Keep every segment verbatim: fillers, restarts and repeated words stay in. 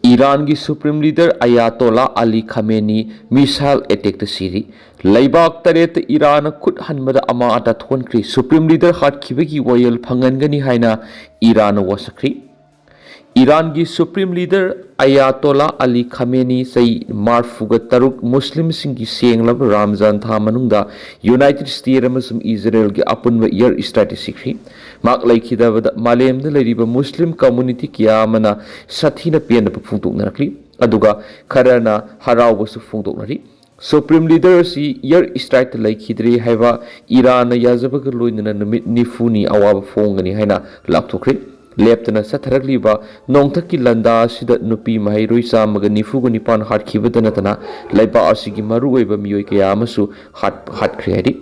ꯏꯔꯥꯟꯒꯤ Supreme Leader Ayatollah Ali Khamenei missile attackꯇ ꯁꯤꯔꯤ꯫ ꯂꯩꯕꯥꯛ ꯇꯔꯦꯠꯇ ꯏꯔꯥꯟꯅ ꯈꯨꯠ ꯍꯟꯕꯗ ꯑꯃꯥꯡ ꯑꯇꯥ ꯊꯣꯛꯍꯟꯈ꯭ꯔꯤ꯫ Supreme Leader ꯍꯥꯠꯈꯤꯕꯒꯤ ꯋꯥꯌꯦꯜ ꯐꯪꯍꯟꯒꯅꯤ ꯍꯥꯏꯅ ꯏꯔꯥꯟꯅ ꯋꯥꯁꯛꯈ꯭ꯔꯤ꯫ ꯏꯔꯥꯟꯒꯤ Supreme Leader Ayatollah Ali Khamenei ꯆꯍꯤ ꯃꯔꯤꯐꯨꯒ ꯇꯔꯨꯛ ꯃꯨꯁꯂꯤꯝꯁꯤꯡꯒꯤ ꯁꯦꯡꯂꯕ ꯔꯥꯝꯖꯥꯟ ꯊꯥ ꯃꯅꯨꯡꯗ United States ꯑꯃꯁꯨꯡ ꯏꯖꯔꯦꯜꯒꯤ ꯑꯄꯨꯟꯕ air strikeꯇ ꯁꯤꯈ꯭ꯔꯤ꯫ ꯃꯍꯥꯛ ꯂꯩꯈꯤꯗꯕꯗ ꯃꯥꯂꯦꯝꯗ ꯂꯩꯔꯤꯕ ꯃꯨꯁꯂꯤꯝ community ꯀꯌꯥ ꯑꯃꯅ ꯁꯥꯊꯤꯅ ꯄꯦꯟꯗꯕ ꯐꯣꯡꯗꯣꯛꯅꯔꯛꯂꯤ, ꯑꯗꯨꯒ ꯈꯔꯅ ꯍꯔꯥꯎꯕꯁꯨ ꯐꯣꯡꯗꯣꯛꯅꯔꯤ꯫ Supreme Leader ꯑꯁꯤ air strikeꯇ ꯂꯩꯈꯤꯗ꯭ꯔꯦ ꯍꯥꯏꯕ ꯏꯔꯥꯟꯅ ꯌꯥꯖꯕꯒ ꯂꯣꯏꯅꯅ ꯅꯨꯃꯤꯠ ꯅꯤꯐꯨꯅꯤ ꯑꯋꯥꯕ ꯐꯣꯡꯒꯅꯤ ꯍꯥꯏꯅ ꯂꯥꯎꯊꯣꯛꯈ꯭ꯔꯤ꯫ ꯂꯦꯞꯇꯅ ꯆꯠꯊꯔꯛꯂꯤꯕ ꯅꯣꯡꯊꯛꯀꯤ ꯂꯥꯟꯗꯥ ꯑꯁꯤꯗ ꯅꯨꯄꯤ ꯃꯍꯩꯔꯣꯏ ꯆꯥꯝꯃꯒ ꯅꯤꯐꯨꯒ ꯅꯤꯄꯥꯟ ꯍꯥꯠꯈꯤꯕꯗ ꯅꯠꯇꯅ ꯂꯩꯕꯥꯛ ꯑꯁꯤꯒꯤ ꯃꯔꯨꯑꯣꯏꯕ ꯃꯤꯑꯣꯏ ꯀꯌꯥ ꯑꯃꯁꯨ ꯍꯥꯠ-, ꯍꯥꯠꯈ꯭ꯔꯦ ꯍꯥꯏꯔꯤ꯫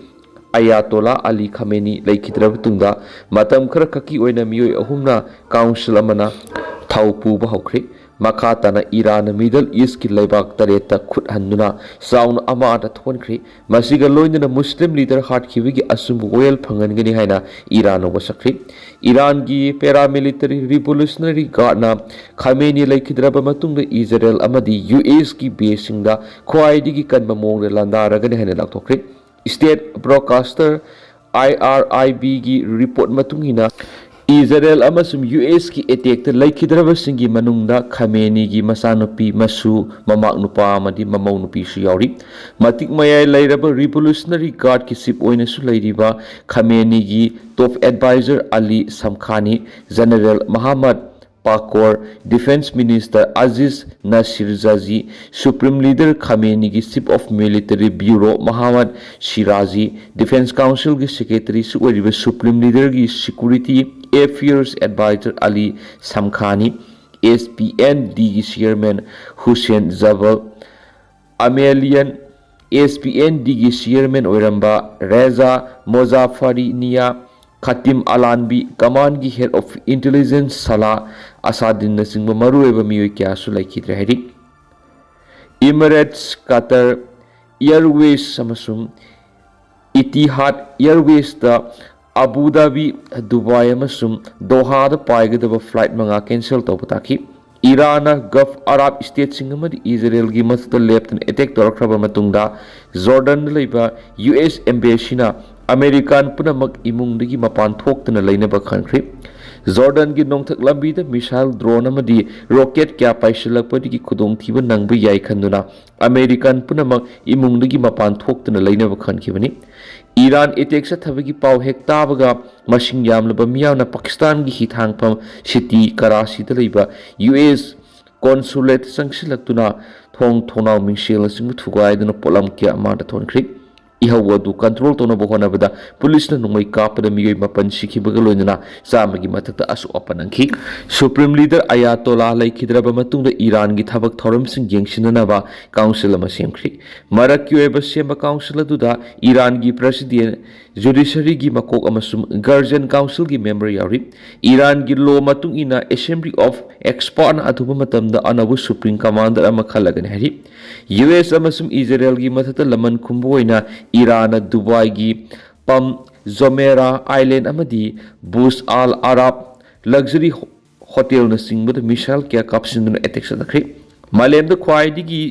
ꯑꯌꯥꯇꯣꯂꯥ ꯑꯂꯤ ꯈꯥꯃꯦꯅꯤ ꯂꯩꯈꯤꯗ꯭ꯔꯕ ꯇꯨꯡꯗ ꯃꯇꯝ ꯈꯔ ꯈꯛꯀꯤ ꯑꯣꯏꯅ ꯃꯤꯑꯣꯏ ꯑꯍꯨꯝꯅ council ꯑꯃꯅ ꯊꯧ ꯄꯨꯕ ꯍꯧꯈ꯭ꯔꯤ꯫ ꯃꯈꯥ ꯇꯥꯅ ꯏꯔꯥꯟꯅ Middle Eastꯀꯤ ꯂꯩꯕꯥꯛ ꯇꯔꯦꯠꯇ ꯈꯨꯠ ꯍꯟꯗꯨꯅ ꯆꯥꯎꯅ ꯑꯃꯥꯡ ꯑꯇꯥ ꯊꯣꯛꯍꯟꯈ꯭ꯔꯤ꯫ ꯃꯁꯤꯒ ꯂꯣꯏꯅꯅ ꯃꯨꯁꯂꯤꯝ leader ꯍꯥꯠꯈꯤꯕꯒꯤ ꯑꯆꯨꯝꯕ ꯋꯥꯌꯦꯜ ꯐꯪꯍꯟꯒꯅꯤ ꯍꯥꯏꯅ ꯏꯔꯥꯟꯅ ꯋꯥꯁꯛꯈ꯭ꯔꯤ꯫ ꯏꯔꯥꯟꯒꯤ paramilitary revolutionary guardꯅ ꯈꯥꯃꯦꯅꯤ ꯂꯩꯈꯤꯗ꯭ꯔꯕ ꯃꯇꯨꯡꯗ ꯏꯖꯔꯦꯜ ꯑꯃꯗꯤ USꯀꯤ baseꯁꯤꯡꯗ ꯈ꯭ꯋꯥꯏꯗꯒꯤ ꯀꯟꯕ ꯃꯑꯣꯡꯗ ꯂꯥꯟꯗꯥꯔꯒꯅꯤ ꯍꯥꯏꯅ ꯂꯥꯎꯊꯣꯛꯈ꯭ꯔꯤ꯫ State broadcaster IRIBꯒꯤ report ꯃꯇꯨꯡ ꯏꯟꯅ, ꯏꯖꯔꯦꯜ ꯑꯃꯁꯨꯡ USꯀꯤ attackꯇ ꯂꯩꯈꯤꯗ꯭ꯔꯕꯁꯤꯡꯒꯤ ꯃꯅꯨꯡꯗ ꯈꯥꯃꯦꯅꯤꯒꯤ ꯃꯆꯥꯅꯨꯄꯤ, ꯃꯁꯨ, ꯃꯃꯥꯛ ꯅꯨꯄꯥ ꯑꯃꯗꯤ ꯃꯃꯧ ꯅꯨꯄꯤꯁꯨ ꯌꯥꯎꯔꯤ꯫ ꯃꯇꯤꯛ ꯃꯌꯥꯏ ꯂꯩꯔꯕ Revolutionary Guardꯀꯤ chief ꯑꯣꯏꯅꯁꯨ ꯂꯩꯔꯤꯕ ꯈꯥꯃꯦꯅꯤꯒꯤ top advisor Ali ꯁꯝꯈꯥꯅꯤ, General ꯃꯍꯥꯃꯗ ꯄꯥꯀꯣꯔ, Defence Minister Aziz Nasir ꯖꯥꯖꯤ, Supreme Leader ꯈꯥꯃꯦꯅꯤꯒꯤ Chief of Military Bureau ꯃꯍꯥꯃꯗ ꯁꯤꯔꯥꯖꯤ, Defence Councilꯒꯤ secretaryꯁꯨ ꯑꯣꯏꯔꯤꯕ Supreme Leaderꯒꯤ Security Affairs Advisor ꯑꯂꯤ ꯁꯝꯈꯥꯅꯤ, SPNDꯒꯤ chairman ꯍꯨꯁꯦꯟ ꯖꯕꯜ, ꯑꯃꯦꯂꯤꯌꯟ, SPNDꯒꯤ chairman ꯑꯣꯏꯔꯝꯕ ꯔꯦꯖꯥ ꯃꯣꯖꯥꯐꯔꯤꯅꯤꯌꯥ ꯈꯥꯇꯤꯝ ꯑꯂꯥꯟꯕꯤ, commandꯒꯤ head of intelligence ꯁꯂꯥ ꯑꯁꯥꯗꯤꯟꯅꯆꯤꯡꯕ ꯃꯔꯨꯑꯣꯏꯕ ꯃꯤꯑꯣꯏ ꯀꯌꯥꯁꯨ ꯂꯩꯈꯤꯗ꯭ꯔꯦ ꯍꯥꯏꯔꯤ꯫ Emirates, Qatar Airways ꯑꯃꯁꯨꯡ Etihad Airwaysꯇ ꯑꯕꯨ ꯙꯥꯕꯤ, ꯗꯨꯕꯥꯏ ꯑꯃꯁꯨꯡ ꯗꯣꯍꯥꯗ ꯄꯥꯏꯒꯗꯕ flight ꯃꯉꯥ cancel ꯇꯧꯕ ꯇꯥꯈꯤ꯫ ꯏꯔꯥꯟꯅ ꯒꯜꯐ ꯑꯔꯥꯕ ꯁ꯭ꯇꯦꯠꯁꯤꯡ ꯑꯃꯗꯤ ꯏꯖꯔꯦꯜꯒꯤ ꯃꯊꯛꯇ ꯂꯦꯞꯇꯅ ꯑꯦꯇꯦꯛ ꯇꯧꯔꯛꯈ꯭ꯔꯕ ꯃꯇꯨꯡꯗ, ꯖꯣꯔꯗꯟꯗ ꯂꯩꯕ ꯌꯨ ꯑꯦꯁ ꯑꯦꯝꯕꯦꯁꯤꯅ ꯑꯃꯦꯔꯤꯀꯥꯟ ꯄꯨꯝꯅꯃꯛ ꯏꯃꯨꯡꯗꯒꯤ ꯃꯄꯥꯟ ꯊꯣꯛꯇꯅ ꯂꯩꯅꯕ ꯈꯟꯈ꯭ꯔꯤ꯫ ꯖꯣꯔꯗꯟꯒꯤ ꯅꯣꯡꯊꯛ ꯂꯝꯕꯤꯗ ꯃꯤꯁꯥꯏꯜ, ꯗ꯭ꯔꯣꯟ ꯑꯃꯗꯤ ꯔꯣꯀꯦꯠ ꯀꯌꯥ ꯄꯥꯏꯁꯤꯜꯂꯛꯄꯗꯒꯤ ꯈꯨꯗꯣꯡꯊꯤꯕ ꯅꯪꯕ ꯌꯥꯏ ꯈꯟꯗꯨꯅ ꯑꯃꯦꯔꯤꯀꯥꯟ ꯄꯨꯝꯅꯃꯛ ꯏꯃꯨꯡꯗꯒꯤ ꯃꯄꯥꯟ ꯊꯣꯛꯇꯅ ꯂꯩꯅꯕ ꯈꯟꯈꯤꯕꯅꯤ꯫ ꯏꯔꯥꯟ ꯑꯦꯇꯦꯛ ꯆꯠꯊꯕꯒꯤ ꯄꯥꯎ ꯍꯦꯛ ꯇꯥꯕꯒ, ꯃꯁꯤꯡ ꯌꯥꯝꯂꯕ ꯃꯤꯌꯥꯝꯅ ꯄꯥꯀꯤꯁꯇꯥꯟꯒꯤ ꯍꯤꯊꯥꯡꯐꯝ ꯁꯤꯇꯤ ꯀꯔꯥꯁꯤꯗ ꯂꯩꯕ ꯌꯨ ꯑꯦꯁ ꯀꯣꯟꯁꯨꯂꯦꯠ ꯆꯪꯁꯤꯜꯂꯛꯇꯨꯅ ꯊꯣꯡ ꯊꯣꯡꯅꯥꯎ ꯃꯤꯡꯁꯦꯜꯅꯆꯤꯡꯕ ꯊꯨꯒꯥꯏꯗꯨꯅ ꯄꯣꯠꯂꯝ ꯀꯌꯥ ꯑꯃꯥꯡꯗ ꯊꯣꯟꯈ꯭ꯔꯤ꯫ ꯏꯍꯧ ꯑꯗꯨ ꯀꯟꯇ꯭ꯔꯣꯜ ꯇꯧꯅꯕ ꯍꯣꯠꯅꯕꯗ ꯄꯨꯂꯤꯁꯅ ꯅꯣꯡꯃꯩ ꯀꯥꯞꯄꯗ ꯃꯤꯑꯣꯏ ꯃꯥꯄꯟ ꯁꯤꯈꯤꯕꯒ ꯂꯣꯏꯅꯅ ꯆꯥꯝꯃꯒꯤ ꯃꯊꯛꯇ ꯑꯁꯣꯛ ꯑꯄꯟ ꯅꯪꯈꯤ꯫ ꯁꯨꯄ꯭ꯔꯤꯝ ꯂꯤꯗꯔ ꯑꯌꯥꯇꯣꯂꯥ ꯂꯩꯈꯤꯗ꯭ꯔꯕ ꯃꯇꯨꯡꯗ ꯏꯔꯥꯟꯒꯤ ꯊꯕꯛ ꯊꯧꯔꯝꯁꯤꯡ ꯌꯦꯡꯁꯤꯟꯅꯅꯕ ꯀꯥꯎꯟꯁꯤꯜ ꯑꯃ ꯁꯦꯝꯈ꯭ꯔꯤ꯫ ꯃꯔꯛꯀꯤ ꯑꯣꯏꯕ ꯁꯦꯝꯕ ꯀꯥꯎꯟꯁꯤꯜ ꯑꯗꯨꯗ ꯏꯔꯥꯟꯒꯤ ꯄ꯭ꯔꯦꯁꯤꯗꯦꯟ, ꯖꯨꯗꯤꯁꯔꯤꯒꯤ ꯃꯀꯣꯛ ꯑꯃꯁꯨꯡ ꯒꯥꯔꯖꯤꯌꯟ ꯀꯥꯎꯟꯁꯤꯜꯒꯤ ꯃꯦꯝꯕꯔ ꯌꯥꯎꯔꯤ꯫ ꯏꯔꯥꯟꯒꯤ ꯂꯣ ꯃꯇꯨꯡ ꯏꯟꯅ ꯑꯦꯁꯦꯝꯕ꯭ꯂꯤ ꯑꯣꯐ ꯑꯦꯛꯁꯄꯥꯔꯠꯅ ꯑꯊꯨꯕ ꯃꯇꯝꯗ ꯑꯅꯧꯕ ꯁꯨꯄ꯭ꯔꯤꯝ ꯀꯃꯥꯟꯗꯔ ꯑꯃ ꯈꯜꯂꯒꯅꯤ ꯍꯥꯏꯔꯤ꯫ ꯌꯨ ꯑꯦꯁ ꯑꯃꯁꯨꯡ ꯏꯖꯔꯦꯜꯒꯤ ꯃꯊꯛꯇ ꯂꯃꯟ ꯈꯨꯝꯕ ꯑꯣꯏꯅ ꯏꯔꯥꯟꯅ ꯗꯨꯕꯥꯏꯒꯤ ꯄꯝ ꯖꯣꯃꯦꯔꯥ ꯑꯥꯏꯂꯦꯟ ꯑꯃꯗꯤ ꯕꯨꯖ ꯑꯥꯜ ꯑꯔꯥꯕ ꯂꯛꯖꯔꯤ ꯍꯣꯇꯦꯜꯅꯆꯤꯡꯕꯗ ꯃꯤꯁꯥꯏꯜ ꯀꯌꯥ ꯀꯥꯞꯁꯤꯟꯗꯨꯅ ꯑꯦꯇꯦꯛ ꯆꯠꯊꯈ꯭ꯔꯤ꯫ ꯃꯥꯂꯦꯝꯗ ꯈ꯭ꯋꯥꯏꯗꯒꯤ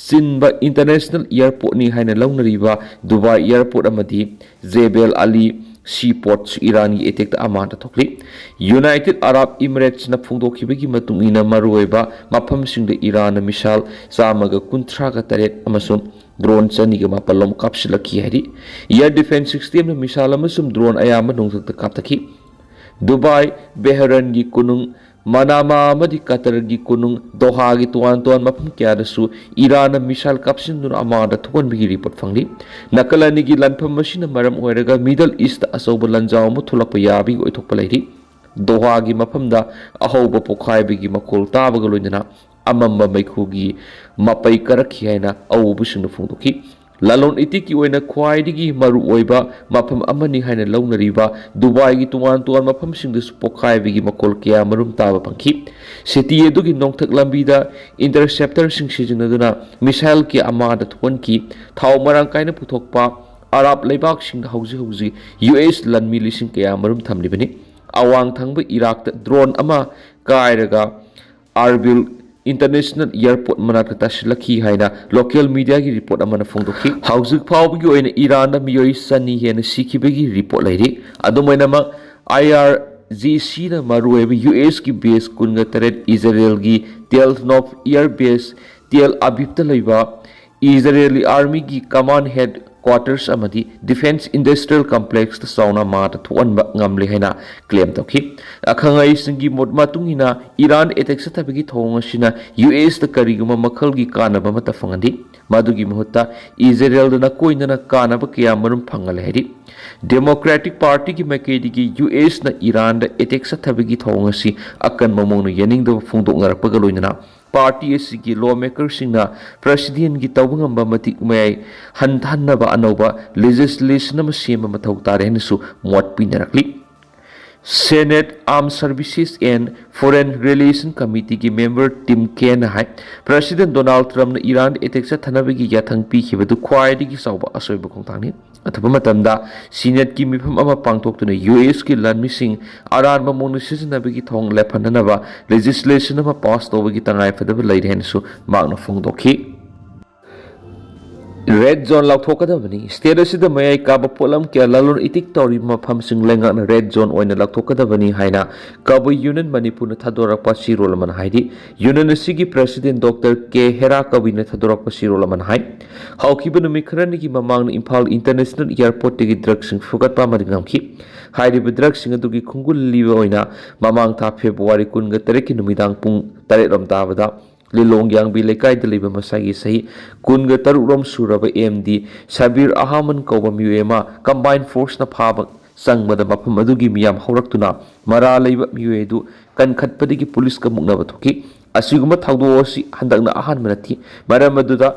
ꯆꯤꯟꯕ ꯏꯟꯇꯔꯅꯦꯁꯅꯦꯜ ꯏꯌꯥꯔꯄꯣꯔꯠꯅꯤ ꯍꯥꯏꯅ ꯂꯧꯅꯔꯤꯕ ꯗꯨꯕꯥꯏ ꯏꯌꯥꯔꯄꯣꯔꯠ ꯑꯃꯗꯤ ꯖꯦꯕꯦꯜ ꯑꯂꯤ ꯁꯤ ꯄꯣꯔꯠꯁꯨ ꯏꯔꯥꯟꯒꯤ ꯑꯦꯇꯦꯛꯇ ꯑꯃꯥꯡꯗ ꯊꯣꯛꯂꯤ꯫ ꯌꯨꯅꯥꯏꯇꯦꯗ ꯑꯔꯥꯕ ꯏꯃꯤꯔꯦꯠꯁꯅ ꯐꯣꯡꯗꯣꯛꯈꯤꯕꯒꯤ ꯃꯇꯨꯡ ꯏꯟꯅ, ꯃꯔꯨꯑꯣꯏꯕ ꯃꯐꯝꯁꯤꯡꯗ ꯏꯔꯥꯟꯅ ꯃꯤꯁꯥꯏꯜ ꯆꯥꯝꯃꯒ ꯀꯨꯟꯊ꯭ꯔꯥꯒ ꯇꯔꯦꯠ ꯑꯃꯁꯨꯡ ꯗ꯭ꯔꯣꯟ ꯆꯅꯤꯒ ꯃꯥꯄꯜ ꯂꯣꯝ ꯀꯥꯞꯁꯤꯜꯂꯛꯈꯤ ꯍꯥꯏꯔꯤ꯫ ꯏꯌꯥꯔ ꯗꯤꯐꯦꯟꯁ ꯁꯤꯁꯇꯦꯝꯅ ꯃꯤꯁꯥꯏꯜ ꯑꯃꯁꯨꯡ ꯗ꯭ꯔꯣꯟ ꯑꯌꯥꯝꯕ ꯅꯣꯡꯊꯛꯇ ꯀꯥꯞꯊꯈꯤ꯫ ꯗꯨꯕꯥꯏ, ꯕꯦꯍꯔꯟꯒꯤ ꯀꯣꯅꯨꯡ, ꯃꯅꯥꯃꯥ ꯑꯃꯗꯤ ꯀꯇꯔꯒꯤ ꯀꯣꯅꯨꯡ ꯗꯣꯍꯥꯒꯤ ꯇꯣꯉꯥꯟ ꯇꯣꯉꯥꯟꯕ ꯃꯐꯝ ꯀꯌꯥꯗꯁꯨ ꯏꯔꯥꯟꯅ ꯃꯤꯁꯥꯏꯜ ꯀꯥꯞꯁꯤꯟꯗꯨꯅ ꯑꯃꯥꯡꯗ ꯊꯣꯛꯍꯟꯕꯒꯤ ꯔꯤꯄꯣꯔꯠ ꯐꯪꯂꯤ꯫ ꯅꯥꯀꯜ ꯑꯅꯤꯒꯤ ꯂꯥꯟꯐꯝ ꯑꯁꯤꯅ ꯃꯔꯝ ꯑꯣꯏꯔꯒ ꯃꯤꯗꯜ ꯏꯁꯇ ꯑꯆꯧꯕ ꯂꯥꯟꯖꯥꯎ ꯑꯃ ꯊꯣꯛꯂꯛꯄ ꯌꯥꯕꯒꯤ ꯑꯣꯏꯊꯣꯛꯄ ꯂꯩꯔꯤ꯫ ꯗꯣꯍꯥꯒꯤ ꯃꯐꯝꯗ ꯑꯍꯧꯕ ꯄꯣꯈꯥꯏꯕꯒꯤ ꯃꯈꯣꯜ ꯇꯥꯕꯒ ꯂꯣꯏꯅꯅ ꯑꯃꯝꯕ ꯃꯩꯈꯨꯒꯤ ꯃꯄꯩ ꯀꯥꯔꯛꯈꯤ ꯍꯥꯏꯅ ꯑꯎꯕꯁꯤꯡꯅ ꯐꯣꯡꯗꯣꯛꯈꯤ꯫ ꯂꯂꯣꯟ ꯏꯇꯤꯛꯀꯤ ꯑꯣꯏꯅ ꯈ꯭ꯋꯥꯏꯗꯒꯤ ꯃꯔꯨꯑꯣꯏꯕ ꯃꯐꯝ ꯑꯃꯅꯤ ꯍꯥꯏꯅ ꯂꯧꯅꯔꯤꯕ ꯗꯨꯕꯥꯏꯒꯤ ꯇꯣꯉꯥꯟ ꯇꯣꯉꯥꯟꯕ ꯃꯐꯝꯁꯤꯡꯗꯁꯨ ꯄꯣꯈꯥꯏꯕꯒꯤ ꯃꯈꯣꯜ ꯀꯌꯥ ꯃꯔꯨꯝ ꯇꯥꯕ ꯐꯪꯈꯤ꯫ ꯁꯤꯇꯤ ꯑꯗꯨꯒꯤ ꯅꯣꯡꯊꯛ ꯂꯝꯕꯤꯗ ꯏꯟꯇꯔꯁꯦꯞꯇꯔꯁꯤꯡ ꯁꯤꯖꯤꯟꯅꯗꯨꯅ ꯃꯤꯁꯥꯏꯜ ꯀꯌꯥ ꯑꯃꯥꯡꯗ ꯊꯣꯛꯍꯟꯈꯤ꯫ ꯊꯥꯎ ꯃꯔꯥꯡ ꯀꯥꯏꯅ ꯄꯨꯊꯣꯛꯄ ꯑꯔꯥꯕ ꯂꯩꯕꯥꯛꯁꯤꯡꯗ ꯍꯧꯖꯤꯛ ꯍꯧꯖꯤꯛ ꯌꯨ ꯑꯦꯁ ꯂꯥꯟꯃꯤ ꯂꯤꯁꯤꯡ ꯀꯌꯥ ꯃꯔꯨꯝ ꯊꯝꯂꯤꯕꯅꯤ꯫ ꯑꯋꯥꯡ ꯊꯪꯕ ꯏꯔꯥꯛꯇ ꯗ꯭ꯔꯣꯟ ꯑꯃ ꯀꯥꯏꯔꯒ ꯑꯥꯔꯕꯤꯜ ꯏꯟꯇꯔꯅꯦꯁꯅꯦꯜ ꯑꯦꯌꯔꯄꯣꯔꯠ ꯃꯅꯥꯛꯇ ꯇꯥꯁꯤꯜꯂꯛꯈꯤ ꯍꯥꯏꯅ ꯂꯣꯀꯦꯜ ꯃꯤꯗꯤꯌꯥꯒꯤ ꯔꯤꯄꯣꯔꯠ ꯑꯃꯅ ꯐꯣꯡꯗꯣꯛꯈꯤ꯫ ꯍꯧꯖꯤꯛ ꯐꯥꯎꯕꯒꯤ ꯑꯣꯏꯅ ꯏꯔꯥꯟꯗ ꯃꯤꯑꯣꯏ ꯆꯅꯤ ꯍꯦꯟꯅ ꯁꯤꯈꯤꯕꯒꯤ ꯔꯤꯄꯣꯔꯠ ꯂꯩꯔꯤ꯫ ꯑꯗꯨꯝ ꯑꯣꯏꯅꯃꯛ, ꯑꯥꯏ ꯑꯥꯔ ꯖꯤ ꯁꯤꯅ ꯃꯔꯨꯑꯣꯏꯕ ꯌꯨ ꯑꯦꯁꯀꯤ ꯕꯦꯁ ꯀꯨꯟꯒ ꯇꯔꯦꯠ, ꯏꯖꯔꯦꯜꯒꯤ ꯇꯦꯜ ꯅꯣꯐ ꯑꯦꯌꯔ ꯕꯦꯁ ꯇꯦꯜ ꯑꯕꯤꯕꯇ ꯂꯩꯕ ꯏꯖꯔꯦꯂꯤ ꯑꯥꯔꯃꯤꯒꯤ ꯀꯃꯥꯟ ꯍꯦꯗ ꯀ꯭ꯋꯥꯇꯔꯁ ꯑꯃꯗꯤ ꯗꯤꯐꯦꯟꯁ ꯏꯟꯗꯁꯇ꯭ꯔꯤꯌꯦꯜ ꯀꯝꯄ꯭ꯂꯦꯛꯁꯇ ꯆꯥꯎꯅ ꯃꯥꯗ ꯊꯣꯛꯍꯟꯕ ꯉꯝꯂꯦ ꯍꯥꯏꯅ ꯀ꯭ꯂꯦꯝ ꯇꯧꯈꯤ꯫ ꯑꯈꯪ ꯑꯍꯩꯁꯤꯡꯒꯤ ꯃꯣꯠ ꯃꯇꯨꯡ ꯏꯟꯅ, ꯏꯔꯥꯟ ꯑꯦꯇꯦꯛ ꯆꯠꯊꯕꯒꯤ ꯊꯧꯑꯣꯡ ꯑꯁꯤꯅ ꯌꯨ ꯑꯦꯁꯇ ꯀꯔꯤꯒꯨꯝꯕ ꯃꯈꯜꯒꯤ ꯀꯥꯟꯅꯕ ꯑꯃꯠꯇ ꯐꯪꯍꯟꯗꯦ꯫ ꯃꯗꯨꯒꯤ ꯃꯍꯨꯠꯇ ꯏꯖꯔꯦꯜꯗ ꯅꯀꯣꯏꯅꯅ ꯀꯥꯟꯅꯕ ꯀꯌꯥ ꯃꯔꯨꯝ ꯐꯪꯍꯜꯂꯦ ꯍꯥꯏꯔꯤ꯫ ꯗꯦꯃꯣꯀ꯭ꯔꯦꯇꯤꯛ ꯄꯥꯔꯇꯤꯒꯤ ꯃꯥꯏꯀꯩꯗꯒꯤ ꯌꯨ ꯑꯦꯁꯅ ꯏꯔꯥꯟꯗ ꯑꯦꯇꯦꯛ ꯆꯠꯊꯕꯒꯤ ꯊꯧꯑꯣꯡ ꯑꯁꯤ ꯑꯀꯟꯕ ꯃꯑꯣꯡꯗ ꯌꯥꯅꯤꯡꯗꯕ ꯐꯣꯡꯗꯣꯛꯅꯔꯛꯄꯒ ꯂꯣꯏꯅꯅ, ꯄꯥꯔꯇꯤ ꯑꯁꯤꯒꯤ ꯂꯣ ꯃꯦꯀꯔꯁꯤꯡꯅ ꯄ꯭ꯔꯁꯤꯗꯦꯟꯒꯤ ꯇꯧꯕ ꯉꯝꯕ ꯃꯇꯤꯛ ꯃꯌꯥꯏ ꯍꯟꯊꯍꯟꯅꯕ ꯑꯅꯧꯕ ꯂꯦꯖꯤꯁꯂꯦꯁꯟ ꯑꯃ ꯁꯦꯝꯕ ꯃꯊꯧ ꯇꯥꯔꯦ ꯍꯥꯏꯅꯁꯨ ꯃꯣꯠ ꯄꯤꯅꯔꯛꯂꯤ꯫ Senate Armed Services and Foreign Relation Committeeꯒꯤ member Tim Kaineꯅ ꯍꯥꯏ, ꯄ꯭ꯔꯁꯤꯗꯦꯟ ꯗꯣꯅꯥꯜꯗ ꯇ꯭ꯔꯝꯞꯅ ꯏꯔꯥꯟ ꯑꯦꯇꯦꯛ ꯆꯠꯊꯅꯕꯒꯤ ꯌꯥꯊꯪ ꯄꯤꯈꯤꯕꯗꯨ ꯈ꯭ꯋꯥꯏꯗꯒꯤ ꯆꯥꯎꯕ ꯑꯁꯣꯏꯕ ꯈꯣꯡꯊꯥꯡꯅꯤ꯫ ꯑꯊꯨꯕ ꯃꯇꯝꯗ ꯁꯤꯅꯦꯠꯀꯤ ꯃꯤꯐꯝ ꯑꯃ ꯄꯥꯡꯊꯣꯛꯇꯨꯅ ꯌꯨ ꯑꯦꯁꯀꯤ ꯂꯥꯟꯃꯤꯁꯤꯡ ꯑꯔꯥꯟꯕ ꯃꯑꯣꯡꯗ ꯁꯤꯖꯤꯟꯅꯕꯒꯤ ꯊꯧꯑꯣꯡ ꯂꯦꯞꯍꯟꯅꯅꯕ ꯂꯦꯖꯤꯁꯂꯦꯁꯟ ꯑꯃ ꯄꯥꯁ ꯇꯧꯕꯒꯤ ꯇꯉꯥꯏꯐꯗꯕ ꯂꯩꯔꯦ ꯍꯥꯏꯅꯁꯨ ꯃꯍꯥꯛꯅ ꯐꯣꯡꯗꯣꯛꯈꯤ꯫ Red zone ꯂꯥꯎꯊꯣꯛꯀꯗꯕꯅꯤ꯫ ꯁ꯭ꯇꯦꯠ ꯑꯁꯤꯗ ꯃꯌꯥꯏ ꯀꯥꯕ ꯄꯣꯠꯂꯝ ꯀꯌꯥ ꯂꯂꯣꯟ ꯏꯇꯤꯛ ꯇꯧꯔꯤꯕ ꯃꯐꯝꯁꯤꯡ ꯂꯩꯉꯥꯛꯅ ꯔꯦꯗ ꯖꯣꯟ ꯑꯣꯏꯅ ꯂꯥꯎꯊꯣꯛꯀꯗꯕꯅꯤ ꯍꯥꯏꯅ ꯀꯕꯨꯏ ꯌꯨꯅꯤꯌꯟ ꯃꯅꯤꯄꯨꯔꯅ ꯊꯥꯗꯣꯔꯛꯄ ꯆꯦꯔꯣꯜ ꯑꯃꯅ ꯍꯥꯏꯔꯤ꯫ ꯌꯨꯅꯤꯌꯟ ꯑꯁꯤꯒꯤ ꯄ꯭ꯔꯁꯤꯗꯦꯟ ꯗꯣꯛꯇꯔ ꯀꯦ ꯍꯦꯔꯥ ꯀꯕꯤꯅ ꯊꯥꯗꯣꯔꯛꯄ ꯆꯦꯔꯣꯜ ꯑꯃꯅ ꯍꯥꯏ, ꯍꯧꯈꯤꯕ ꯅꯨꯃꯤꯠ ꯈꯔꯅꯤꯒꯤ ꯃꯃꯥꯡꯗ ꯏꯝꯐꯥꯜ ꯏꯟꯇꯔꯅꯦꯁꯅꯦꯜ ꯑꯦꯌꯔꯄꯣꯔꯠꯇꯒꯤ ꯗ꯭ꯔꯒꯁꯤꯡ ꯐꯨꯒꯠꯄ ꯑꯃꯗꯤ ꯉꯝꯈꯤ꯫ ꯍꯥꯏꯔꯤꯕ ꯗ꯭ꯔꯒꯁꯤꯡ ꯑꯗꯨꯒꯤ ꯈꯣꯡꯒꯨꯜꯂꯤꯕ ꯑꯣꯏꯅ ꯃꯃꯥꯡ ꯊꯥ ꯐꯦꯕ꯭ꯔꯨꯋꯥꯔꯤ ꯀꯨꯟꯒ ꯇꯔꯦꯠꯀꯤ ꯅꯨꯃꯤꯗꯥꯡ ꯄꯨꯡ ꯇꯔꯦꯠ ꯔꯣꯝ ꯇꯥꯕꯗ ꯂꯤꯂꯣꯡ ꯌꯥꯡꯕꯤ ꯂꯩꯀꯥꯏꯗ ꯂꯩꯕ ꯃꯁꯥꯒꯤ ꯆꯍꯤ ꯀꯨꯟꯒ ꯇꯔꯨꯛ ꯔꯣꯝ ꯁꯨꯔꯕ ꯑꯦꯝ ꯗꯤ ꯁꯕꯤꯔ ꯑꯍꯃꯟ ꯀꯧꯕ ꯃꯤꯑꯣꯏ ꯑꯃ ꯀꯝꯕꯥꯏꯟ ꯐꯣꯔꯁꯅ ꯐꯥꯕ ꯆꯪꯕꯗ ꯃꯐꯝ ꯑꯗꯨꯒꯤ ꯃꯤꯌꯥꯝ ꯍꯧꯔꯛꯇꯨꯅ ꯃꯔꯥ ꯂꯩꯕ ꯃꯤꯑꯣꯏ ꯑꯗꯨ ꯀꯟꯈꯠꯄꯗꯒꯤ ꯄꯨꯂꯤꯁꯀ ꯃꯨꯛꯅꯕ ꯊꯣꯛꯈꯤ꯫ ꯑꯁꯤꯒꯨꯝꯕ ꯊꯧꯗꯣꯛ ꯑꯁꯤ ꯍꯟꯗꯛꯅ ꯑꯍꯥꯟꯕ ꯅꯠꯇꯦ꯫ ꯃꯔꯝ ꯑꯗꯨꯗ,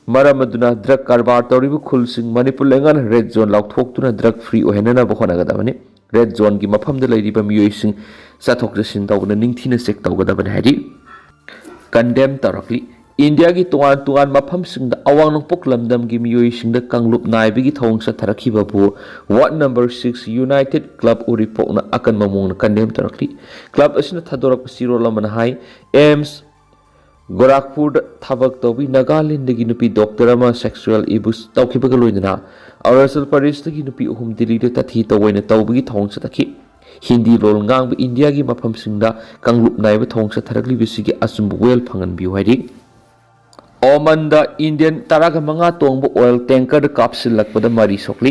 ꯃꯔꯝ ꯑꯗꯨꯅ ꯗ꯭ꯔꯒ ꯀꯔꯕꯥꯔ ꯇꯧꯔꯤꯕ ꯈꯨꯜꯁꯤꯡ ꯃꯅꯤꯄꯨꯔ ꯂꯩꯉꯥꯛꯅ ꯔꯦꯗ ꯖꯣꯟ ꯂꯥꯎꯊꯣꯛꯇꯨꯅ ꯗ꯭ꯔꯒ ꯐ꯭ꯔꯤ ꯑꯣꯏꯍꯟꯅꯅꯕ ꯍꯣꯠꯅꯒꯗꯕꯅꯤ꯫ ꯔꯦꯗ ꯖꯣꯟꯒꯤ ꯃꯐꯝꯗ ꯂꯩꯔꯤꯕ ꯃꯤꯑꯣꯏꯁꯤꯡ ꯆꯠꯊꯣꯛ ꯆꯠꯁꯤꯟ ꯇꯧꯕꯗ ꯅꯤꯡꯊꯤꯅ ꯆꯦꯛ ꯇꯧꯒꯗꯕꯅꯤ ꯍꯥꯏꯔꯤ꯫ ꯀꯟꯗꯦꯝ ꯇꯧꯔꯛꯂꯤ꯫ ꯏꯟꯗꯤꯌꯥꯒꯤ ꯇꯣꯉꯥꯟ ꯇꯣꯉꯥꯟꯕ ꯃꯐꯝꯁꯤꯡꯗ ꯑꯋꯥꯡ ꯅꯣꯡꯄꯣꯛ ꯂꯝꯗꯝꯒꯤ ꯃꯤꯑꯣꯏꯁꯤꯡꯗ ꯀꯥꯡꯂꯨꯞ ꯅꯥꯏꯕꯒꯤ ꯊꯧꯑꯣꯡ ꯆꯠꯊꯔꯛꯈꯤꯕꯕꯨ Ward number six United Club Uripokꯅ ꯑꯀꯟꯕ ꯃꯑꯣꯡꯗ condemn ꯇꯧꯔꯛꯂꯤ꯫ Club ꯑꯁꯤꯅ ꯊꯥꯗꯣꯔꯛꯄ ꯆꯦꯔꯣꯜ ꯑꯃꯅ ꯍꯥꯏ, ꯑꯦꯝꯁ ꯒꯣꯔꯥꯈꯄꯨꯔꯗ ꯊꯕꯛ ꯇꯧꯕꯤ ꯅꯥꯒꯥꯂꯦꯟꯗꯒꯤ ꯅꯨꯄꯤ ꯗꯣꯛꯇꯔ ꯑꯃ sexual abuse ꯇꯧꯈꯤꯕꯒ ꯂꯣꯏꯅꯅ ꯑꯔꯨꯅꯥꯆꯜ ꯄ꯭ꯔꯗꯦꯁꯇꯒꯤ ꯅꯨꯄꯤ ꯑꯍꯨꯝ ꯗꯤꯜꯂꯤꯗ ꯇꯥꯊꯤ ꯇꯧꯑꯣꯏꯅ ꯇꯧꯕꯒꯤ ꯊꯧꯑꯣꯡ ꯆꯠꯊꯈꯤ꯫ ꯍꯤꯟꯗꯤ ꯂꯣꯟ ꯉꯥꯡꯕ ꯏꯟꯗꯤꯌꯥꯒꯤ ꯃꯐꯝꯁꯤꯡꯗ ꯀꯥꯡꯂꯨꯞ ꯅꯥꯏꯕ ꯊꯧꯑꯣꯡ ꯆꯠꯊꯔꯛꯂꯤꯕꯁꯤꯒꯤ ꯑꯆꯨꯝꯕ ꯋꯥꯌꯦꯜ ꯐꯪꯍꯟꯕꯤꯌꯨ ꯍꯥꯏꯔꯤ꯫ ꯑꯣꯃꯟꯗ ꯏꯟꯗꯤꯌꯟ ꯇꯔꯥꯒ ꯃꯉꯥ ꯇꯣꯡꯕ oil tankerꯗ ꯀꯥꯞꯁꯤꯜꯂꯛꯄꯗ ꯃꯔꯤ ꯁꯣꯛꯂꯤ꯫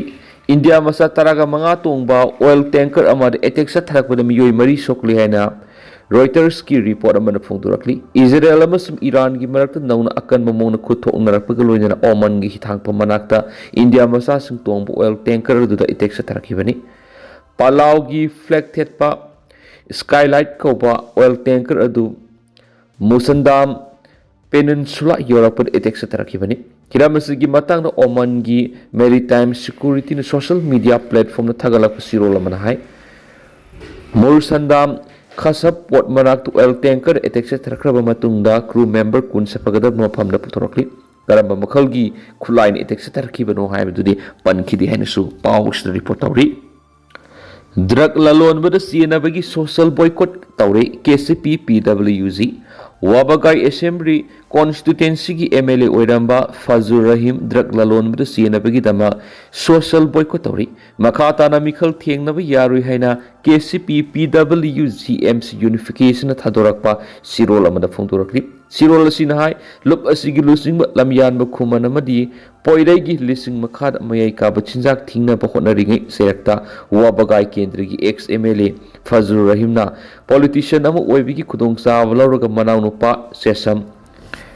ꯏꯟꯗꯤꯌꯥ ꯃꯆꯥ ꯇꯔꯥꯒ ꯃꯉꯥ ꯇꯣꯡꯕ oil tanker ꯑꯃꯗ attack ꯆꯠꯊꯔꯛꯄꯗ ꯃꯤꯑꯣꯏ ꯃꯔꯤ ꯁꯣꯛꯂꯤ ꯍꯥꯏꯅ Reutersꯀꯤ report ꯑꯃꯅ ꯐꯣꯡꯗꯣꯔꯛꯂꯤ꯫ ꯏꯖꯔꯦꯜ ꯑꯃꯁꯨꯡ ꯏꯔꯥꯟꯒꯤ ꯃꯔꯛꯇ ꯅꯧꯅ ꯑꯀꯟꯕ ꯃꯑꯣꯡꯗ ꯈꯨꯠꯊꯣꯛꯅꯔꯛꯄꯒ ꯂꯣꯏꯅꯅ ꯑꯣꯃꯟꯒꯤ ꯍꯤꯊꯥꯡꯐꯝ ꯃꯅꯥꯛꯇ ꯏꯟꯗꯤꯌꯥ ꯃꯆꯥꯁꯤꯡ ꯇꯣꯡꯕ oil tanker ꯑꯗꯨꯗ attack ꯆꯠꯊꯔꯛꯈꯤꯕꯅꯤ꯫ ꯄꯂꯥꯎꯒꯤ flag ꯊꯦꯠꯄ Skylight ꯀꯧꯕ oil tanker ꯑꯗꯨ ꯃꯨꯁꯟꯗꯥꯝ Peninsula ꯌꯧꯔꯛꯄꯗ attack ꯆꯠꯊꯔꯛꯈꯤꯕꯅꯤ꯫ ꯍꯤꯔꯝ ꯑꯁꯤꯒꯤ ꯃꯇꯥꯡꯗ ꯑꯣꯃꯟꯒꯤ Maritime Securityꯅ social media platformꯗ ꯊꯥꯒꯠꯂꯛꯄ ꯆꯦꯔꯣꯜ ꯑꯃꯅ ꯍꯥꯏ, ꯃꯨꯔꯁꯟꯗꯥꯝ ꯈꯁꯕ port ꯃꯅꯥꯛꯇ oil tanker attack ꯆꯠꯊꯔꯛꯈ꯭ꯔꯕ ꯃꯇꯨꯡꯗ crew member ꯀꯨꯟ ꯆꯠꯄꯒꯗꯕ ꯃꯐꯝꯗ ꯄꯨꯊꯣꯔꯛꯂꯤ꯫ ꯀꯔꯝꯕ ꯃꯈꯜꯒꯤ ꯈꯨꯠꯂꯥꯏꯅ attack ꯆꯠꯊꯔꯛꯈꯤꯕꯅꯣ ꯍꯥꯏꯕꯗꯨꯗꯤ ꯄꯟꯈꯤꯗꯦ ꯍꯥꯏꯅꯁꯨ ꯄꯥꯎꯁꯤꯗ report ꯇꯧꯔꯤ꯫ Drug ꯂꯂꯣꯟꯕꯗ ꯆꯦꯟꯅꯕꯒꯤ social boycott ꯇꯧꯔꯦ ꯀꯦ ꯁꯤ ꯄꯤ ꯄꯤ ꯗꯕ꯭ꯂꯤꯎ ꯖꯤ꯫ ꯋꯥꯕꯒꯥꯏ Assembly Constituencyꯒꯤ M L A ꯑꯣꯏꯔꯝꯕ ꯐꯖꯨꯔ ꯔꯍꯤꯝ drug ꯂꯂꯣꯟꯕꯗ ꯆꯦꯟꯅꯕꯒꯤꯗꯃꯛ social boycott ꯇꯧꯔꯤ꯫ ꯃꯈꯥ ꯇꯥꯅ ꯃꯤꯈꯜ ꯊꯦꯡꯅꯕ ꯌꯥꯔꯣꯏ ꯍꯥꯏꯅ ꯀꯦ ꯁꯤ ꯄꯤ ꯄꯤ ꯗꯕ꯭ꯂꯤꯎ ꯖꯤ ꯑꯦꯝ ꯁꯤ Unificationꯅ ꯊꯥꯗꯣꯔꯛꯄ ꯆꯦꯔꯣꯜ ꯑꯃꯗ ꯐꯣꯡꯗꯣꯔꯛꯂꯤ꯫ ꯆꯦꯔꯣꯜ ꯑꯁꯤꯅ ꯍꯥꯏ, ꯂꯨꯞ ꯑꯁꯤꯒꯤ ꯂꯨꯆꯤꯡꯕ ꯂꯝꯌꯥꯟꯕ ꯈꯨꯃꯟ ꯑꯃꯗꯤ ꯄꯣꯏꯔꯩꯒꯤ ꯂꯤꯁꯤꯡ ꯃꯈꯥꯗ ꯃꯌꯥꯏ ꯀꯥꯕ ꯆꯤꯟꯖꯥꯛ ꯊꯤꯡꯅꯕ ꯍꯣꯠꯅꯔꯤꯉꯩ ꯆꯩꯔꯛꯇ ꯋꯥꯕꯒꯥꯏ ꯀꯦꯟꯗ꯭ꯔꯒꯤ ex M L A ꯐꯖꯨꯔ ꯔꯍꯤꯝꯅ politician ꯑꯃ ꯑꯣꯏꯕꯒꯤ ꯈꯨꯗꯣꯡꯆꯥꯕ ꯂꯧꯔꯒ ꯃꯅꯥꯎꯅꯨꯄꯥ ꯁꯦꯁꯝ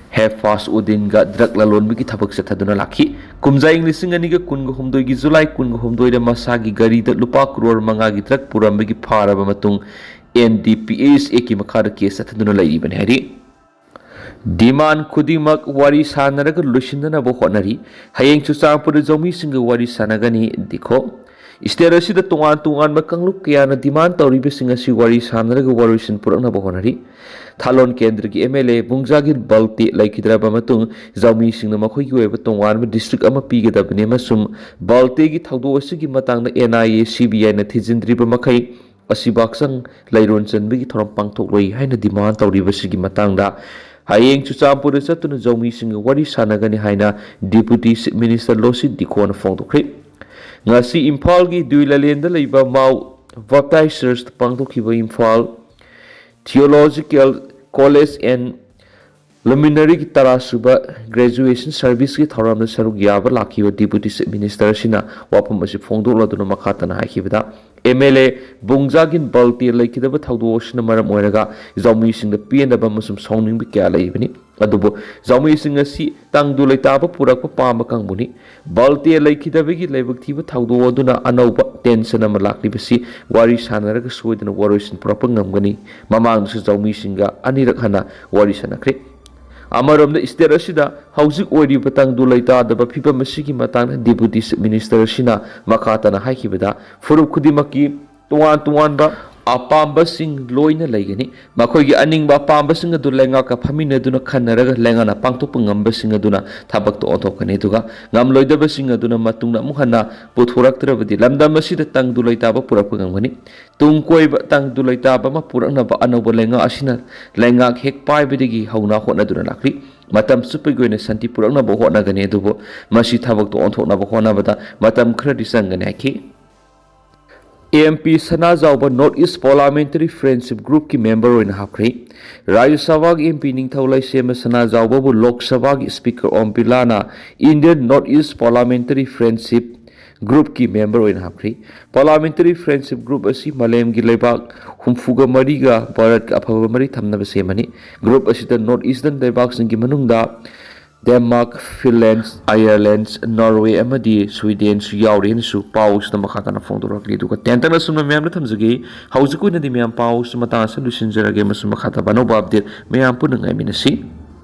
ꯍꯦꯐꯥꯁ ꯎꯗꯤꯟꯒ drug ꯂꯂꯣꯟꯕꯒꯤ ꯊꯕꯛ ꯆꯠꯊꯗꯨꯅ ꯂꯥꯛꯈꯤ꯫ ꯀꯨꯝꯖꯥ ꯏꯪ ꯂꯤꯁꯤꯡ ꯑꯅꯤꯒ ꯀꯨꯟꯒ ꯍꯨꯝꯗꯣꯏꯒꯤ ꯖꯨꯂꯥꯏ ꯀꯨꯟꯒ ꯍꯨꯝꯗꯣꯏꯗ ꯃꯁꯥꯒꯤ ꯒꯥꯔꯤꯗ ꯂꯨꯄꯥ ꯀ꯭ꯔꯣꯔ ꯃꯉꯥꯒꯤ drug ꯄꯨꯔꯝꯕꯒꯤ ꯐꯥꯔꯕ ꯃꯇꯨꯡ N D P S Actꯀꯤ ꯃꯈꯥꯗ case ꯆꯠꯊꯗꯨꯅ ꯂꯩꯔꯤꯕꯅꯤ ꯍꯥꯏꯔꯤ꯫ Demand ꯈꯨꯗꯤꯡꯃꯛ ꯋꯥꯔꯤ ꯁꯥꯟꯅꯔꯒ ꯂꯣꯏꯁꯤꯟꯅꯅꯕ ꯍꯣꯠꯅꯔꯤ꯫ ꯍꯌꯦꯡ ꯆꯨꯔꯆꯥꯟꯄꯨꯔꯗ ꯖꯧꯃꯤꯁꯤꯡꯒ ꯋꯥꯔꯤ ꯁꯥꯟꯅꯒꯅꯤ꯫ ꯗꯤꯈꯣ꯫ ꯁ꯭ꯇꯦꯠ ꯑꯁꯤꯗ ꯇꯣꯉꯥꯟ ꯇꯣꯉꯥꯟꯕ ꯀꯥꯡꯂꯨꯞ ꯀꯌꯥꯅ ꯗꯤꯃꯥꯟ ꯇꯧꯔꯤꯕꯁꯤꯡ ꯑꯁꯤ ꯋꯥꯔꯤ ꯁꯥꯟꯅꯔꯒ ꯋꯥꯔꯣꯏꯁꯤꯟ ꯄꯨꯔꯛꯅꯕ ꯍꯣꯠꯅꯔꯤ꯫ ꯊꯥꯂꯣꯟ ꯀꯦꯟꯗ꯭ꯔꯒꯤ ꯑꯦꯝ ꯑꯦꯜ ꯑꯦ ꯕꯨꯡꯖꯥꯒꯤꯟ ꯕꯜꯇꯦ ꯂꯩꯈꯤꯗ꯭ꯔꯕ ꯃꯇꯨꯡ, ꯖꯥꯎꯃꯤꯁꯤꯡꯅ ꯃꯈꯣꯏꯒꯤ ꯑꯣꯏꯕ ꯇꯣꯉꯥꯟꯕ ꯗꯤꯁꯇ꯭ꯔꯤꯛ ꯑꯃ ꯄꯤꯒꯗꯕꯅꯤ ꯑꯃꯁꯨꯡ ꯕꯜꯇꯦꯒꯤ ꯊꯧꯗꯣꯛ ꯑꯁꯤꯒꯤ ꯃꯇꯥꯡꯗ and I A, C B ꯑꯥꯏꯅ ꯊꯤꯖꯤꯟꯗ꯭ꯔꯤꯕ ꯃꯈꯩ ꯑꯁꯤꯕꯥꯛꯆꯪ ꯂꯩꯔꯣꯟ ꯆꯟꯕꯒꯤ ꯊꯧꯔꯝ ꯄꯥꯡꯊꯣꯛꯂꯣꯏ ꯍꯥꯏꯅ ꯗꯤꯃꯥꯟ ꯇꯧꯔꯤꯕꯁꯤꯒꯤ ꯃꯇꯥꯡꯗ ꯍꯌꯦꯡ ꯆꯨꯔꯆꯥꯟꯄꯨꯔꯗ ꯆꯠꯇꯨꯅ ꯖꯥꯎꯃꯤꯁꯤꯡꯒ ꯋꯥꯔꯤ ꯁꯥꯟꯅꯒꯅꯤ ꯍꯥꯏꯅ ꯗꯤꯄꯨꯇꯤ ꯆꯤꯐ ꯃꯤꯅꯤꯁꯇꯔ ꯂꯣꯁꯤꯠ ꯗꯤꯈꯣꯅ ꯐꯣꯡꯗꯣꯛꯈ꯭ꯔꯦ꯫ ꯉꯁꯤ ꯏꯝꯐꯥꯜꯒꯤ ꯗꯨꯏꯂꯂꯦꯟꯗ ꯂꯩꯕ ꯃꯥꯎ ꯕꯞꯇꯥꯏꯁ ꯆꯔꯆꯇ ꯄꯥꯡꯊꯣꯛꯈꯤꯕ ꯏꯝꯐꯥꯜ ꯊꯤꯑꯣꯂꯣꯖꯤꯀꯦꯜ ꯀꯣꯂꯦꯖ ꯑꯦꯟ ꯂꯨꯃꯤꯅꯔꯤꯒꯤ ꯇꯔꯥꯁꯨꯕ ꯒ꯭ꯔꯦꯖꯨꯑꯦꯁꯟ ꯁꯔꯚꯤꯁꯀꯤ ꯊꯧꯔꯝꯗ ꯁꯔꯨꯛ ꯌꯥꯕ ꯂꯥꯛꯈꯤꯕ ꯗꯤꯄꯨꯇꯤ ꯆꯤꯐ ꯃꯤꯅꯤꯁꯇꯔ ꯑꯁꯤꯅ ꯋꯥꯐꯝ ꯑꯁꯤ ꯐꯣꯡꯗꯣꯛꯂꯗꯨꯅ ꯃꯈꯥ ꯇꯥꯅ ꯍꯥꯏꯈꯤꯕꯗ, ꯑꯦꯝ ꯑꯦꯜ ꯑꯦ ꯕꯨꯡꯖꯥꯒꯤꯟ ꯕꯜꯇꯦ ꯂꯩꯈꯤꯗꯕ ꯊꯧꯗꯣꯛ ꯑꯁꯤꯅ ꯃꯔꯝ ꯑꯣꯏꯔꯒ ꯖꯥꯎꯃꯤꯁꯤꯡꯗ ꯄꯦꯟꯗꯕ ꯑꯃꯁꯨꯡ ꯁꯥꯎꯅꯤꯡꯕ ꯀꯌꯥ ꯂꯩꯔꯤꯕꯅꯤ꯫ ꯑꯗꯨꯕꯨ ꯖꯥꯎꯃꯤꯁꯤꯡ ꯑꯁꯤ ꯇꯪꯗꯨ ꯂꯩꯇꯥꯕ ꯄꯨꯔꯛꯄ ꯄꯥꯝꯕ ꯀꯥꯡꯕꯨꯅꯤ꯫ ꯕꯜꯇꯦ ꯂꯩꯈꯤꯗꯕꯒꯤ ꯂꯥꯏꯕꯛ ꯊꯤꯕ ꯊꯧꯗꯣꯛ ꯑꯗꯨꯅ ꯑꯅꯧꯕ ꯇꯦꯟꯁꯟ ꯑꯃ ꯂꯥꯛꯂꯤꯕꯁꯤ ꯋꯥꯔꯤ ꯁꯥꯟꯅꯔꯒ ꯁꯣꯏꯗꯅ ꯋꯥꯔꯣꯏꯁꯤꯟ ꯄꯨꯔꯛꯄ ꯉꯝꯒꯅꯤ꯫ ꯃꯃꯥꯡꯗꯁꯨ ꯖꯥꯎꯃꯤꯁꯤꯡꯒ ꯑꯅꯤꯔꯛ ꯍꯟꯅ ꯋꯥꯔꯤ ꯁꯥꯟꯅꯈ꯭ꯔꯦ꯫ ꯑꯃꯔꯣꯝꯗ ꯁ꯭ꯇꯦꯠ ꯑꯁꯤꯗ ꯍꯧꯖꯤꯛ ꯑꯣꯏꯔꯤꯕ ꯇꯪꯗꯨ ꯂꯩꯇꯥꯗꯕ ꯐꯤꯕꯝ ꯑꯁꯤꯒꯤ ꯃꯇꯥꯡꯗ ꯗꯤꯄꯨꯇꯤ ꯆꯤꯐ ꯃꯤꯅꯤꯁꯇꯔ ꯑꯁꯤꯅ ꯃꯈꯥ ꯇꯥꯅ ꯍꯥꯏꯈꯤꯕꯗ, ꯐꯨꯔꯨꯞ ꯈꯨꯗꯤꯡꯃꯛꯀꯤ ꯇꯣꯉꯥꯟ ꯇꯣꯉꯥꯟꯕ ꯑꯄꯥꯝꯕꯁꯤꯡ ꯂꯣꯏꯅ ꯂꯩꯒꯅꯤ꯫ ꯃꯈꯣꯏꯒꯤ ꯑꯅꯤꯡꯕ ꯑꯄꯥꯝꯕꯁꯤꯡ ꯑꯗꯨ ꯂꯩꯉꯥꯛꯀ ꯐꯝꯃꯤꯟꯅꯗꯨꯅ ꯈꯟꯅꯔꯒ ꯂꯩꯉꯥꯛꯅ ꯄꯥꯡꯊꯣꯛꯄ ꯉꯝꯕꯁꯤꯡ ꯑꯗꯨꯅ ꯊꯕꯛꯇ ꯑꯣꯟꯊꯣꯛꯀꯅꯤ, ꯑꯗꯨꯒ ꯉꯝꯂꯣꯏꯗꯕꯁꯤꯡ ꯑꯗꯨꯅ ꯃꯇꯨꯡꯗ ꯑꯃꯨꯛ ꯍꯟꯅ ꯄꯨꯊꯣꯔꯛꯇ꯭ꯔꯕꯗꯤ ꯂꯝꯗꯝ ꯑꯁꯤꯗ ꯇꯪꯗꯨ ꯂꯩꯇꯥꯕ ꯄꯨꯔꯛꯄ ꯉꯝꯒꯅꯤ꯫ ꯇꯨꯡ ꯀꯣꯏꯕ ꯇꯪꯗꯨ ꯂꯩꯇꯥꯕ ꯑꯃ ꯄꯨꯔꯛꯅꯕ ꯑꯅꯧꯕ ꯂꯩꯉꯥꯛ ꯑꯁꯤꯅ ꯂꯩꯉꯥꯛ ꯍꯦꯛ ꯄꯥꯏꯕꯗꯒꯤ ꯍꯧꯅ ꯍꯣꯠꯅꯗꯨꯅ ꯂꯥꯛꯂꯤ꯫ ꯃꯇꯝ ꯆꯨꯞꯄꯒꯤ ꯑꯣꯏꯅ ꯁꯥꯟꯇꯤ ꯄꯨꯔꯛꯅꯕ ꯍꯣꯠꯅꯒꯅꯤ, ꯑꯗꯨꯕꯨ ꯃꯁꯤ ꯊꯕꯛꯇ ꯑꯣꯟꯊꯣꯛꯅꯕ ꯍꯣꯠꯅꯕꯗ ꯃꯇꯝ ꯈꯔꯗꯤ ꯆꯪꯒꯅꯤ ꯍꯥꯏꯈꯤ꯫ ꯑꯦꯝ ꯄꯤ ꯁꯅꯥꯖꯥꯎꯕ North East Parliamentary Friendship Groupꯀꯤ member ꯑꯣꯏꯅ ꯍꯥꯞꯈ꯭ꯔꯦ꯫ ꯔꯥꯖ꯭ꯌ ꯁꯚꯥꯒꯤ ꯑꯦꯝ ꯄꯤ ꯅꯤꯡꯊꯧ ꯂꯩꯁꯦꯝꯕ ꯁꯅꯥꯖꯥꯎꯕꯕꯨ ꯂꯣꯛ ꯁꯚꯥꯒꯤ Speaker ꯑꯣꯝ ꯕꯤꯔꯂꯥꯅ Indian North East Parliamentary Friendship Groupꯀꯤ member ꯑꯣꯏꯅ ꯍꯥꯞꯈ꯭ꯔꯦ꯫ Parliamentary Friendship Group ꯑꯁꯤ ꯃꯥꯂꯦꯝꯒꯤ ꯂꯩꯕꯥꯛ ꯍꯨꯝꯐꯨꯒ ꯃꯔꯤꯒ ꯚꯥꯔꯠꯀ ꯑꯐꯕ ꯃꯔꯤ ꯊꯝꯅꯕ ꯁꯦꯝꯕꯅꯤ꯫ Group ꯑꯁꯤꯗ North Eastern ꯂꯩꯕꯥꯛꯁꯤꯡꯒꯤ ꯃꯅꯨꯡꯗ ꯗꯦꯟꯃꯥꯔꯛ, ꯐꯤꯟꯂꯦꯟ, ꯑꯥꯌꯔꯂꯦꯟ, ꯅꯣꯔꯋꯦ ꯑꯃꯗꯤ ꯁ꯭ꯋꯤꯗꯦꯟꯁꯨ ꯌꯥꯎꯔꯤ ꯍꯥꯏꯅꯁꯨ ꯄꯥꯎꯁꯤꯗ ꯃꯈꯥ ꯇꯥꯅ ꯐꯣꯡꯗꯣꯔꯛꯂꯤ꯫ ꯑꯗꯨꯒ ꯇꯦꯟꯇꯛꯅ ꯑꯁꯨꯝꯅ ꯃꯌꯥꯝꯗ ꯊꯝꯖꯒꯦ꯫ ꯍꯧꯖꯤꯛꯀꯤ ꯑꯣꯏꯅꯗꯤ ꯃꯌꯥꯝ ꯄꯥꯎꯁꯤ ꯃꯇꯥꯡ ꯑꯁꯤꯗ ꯂꯣꯏꯁꯤꯟꯖꯔꯒꯦ ꯑꯃꯁꯨꯡ ꯃꯈꯥ ꯇꯥꯕ ꯑꯅꯧꯕ update ꯃꯌꯥꯝ ꯄꯨꯟꯅ ꯉꯥꯏꯃꯤꯟꯅꯁꯤ꯫